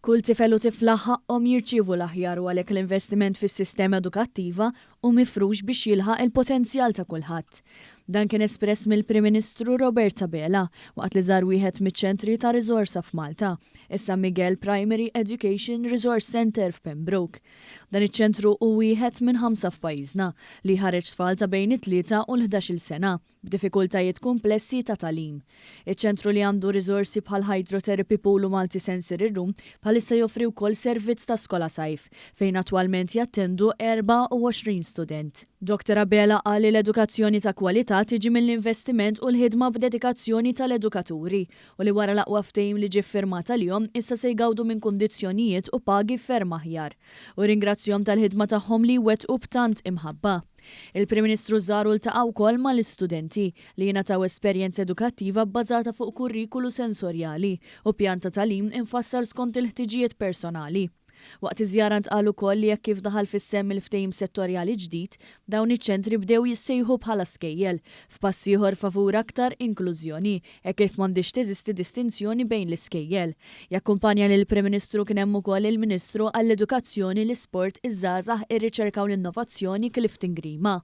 Kull tifel u tifla ħaqqhom jirċievu l-aħjar u għalhekk l-investiment fis-sistema edukattiva hu mifrux biex jilħaq il-potenzjal ta' kulħadd. Dan kien espress mill-Prim Ministru Robert Abela waqt li żar wieħed miċ-ċentri ta' riżorsa f'Malta, is-San Miguel Primary Education Resource Centre f'Pembroke. Dan iċ-ċentru hu wieħed minn ħamsa f'pajjiżna li jħarreġ tfal ta' bejn it-tlieta u l-ħdax-il sena b'diffikultajiet kumplessi ta' tagħlim. Iċ-ċentru li għandu riżorsi bħal hydrotherapy pool u multi-sensory room bħalissa joffri wkoll servizz ta' skola sajf fejn attwalment jattendu 24 student. Dr Abela qal li l-edukazzjoni ta' kwalità tiġi mill-investiment u l-ħidma b'dedikazzjoni tal-edukaturi u li wara l-aqwa ftehim li ġie ffirmat għalihom issa se jgawdu minn kundizzjonijiet u pagi ferm aħjar u rringrazzjahom tal-ħidma tagħhom li jwettqu b'tant imħabba. Il-Prim Ministru żar u ltaqa' wkoll mal-istudenti, li jingħataw esperjenza edukattiva bbażata fuq kurrikulu sensorjali u pjan ta' tagħlim imfassal skont il-ħtiġijiet personali. Waqt iż-żjara ntqal ukoll li hekk kif daħal fis-sehem il-ftehim settorjali ġdid, dawn iċ-ċentri bdew jissejħu bħala skejjel, f'pass ieħor favur aktar inklużjoni, hekk kif m'għandhiex teżisti distinzjoni bejn l-iskejjel. Jakkumpanja lill-Prim Ministru kien hemm ukoll il-Ministru għall-Edukazzjoni, l-Isport, iż-Żgħażagħ, ir-Riċerka u l-Innovazzjoni Clifton Grima.